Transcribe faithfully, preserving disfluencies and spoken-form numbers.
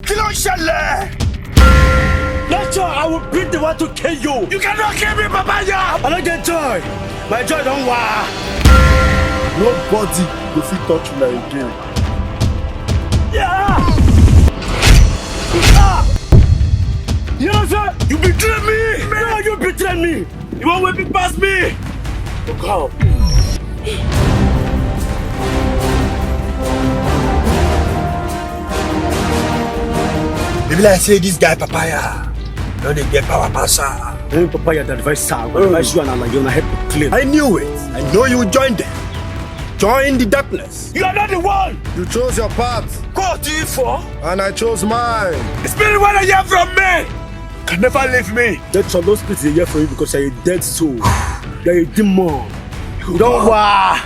Kí ló ń ṣẹlẹ̀? Nature, I will beat the one to kill you. You cannot kill me, Papaya. I don't get joy. My joy don't wa. Nobody go fit touch una again. Yeah. Ah. You know, sir, you betray me. No, you betray me. You want to pass me? Look how. Maybe like say this guy Papaya. No dey get power pass am. When Papaya dey advise sir, go advise you and Alayo, na help you clean. I knew it. I know you would join them. Join the darkness. You are not the one. You chose your path. Go to you for. And I chose mine. The spirit what I hear from me can never leave me. That's all those spirits they hear from you because you're a dead soul. You're a demon. You don't wa.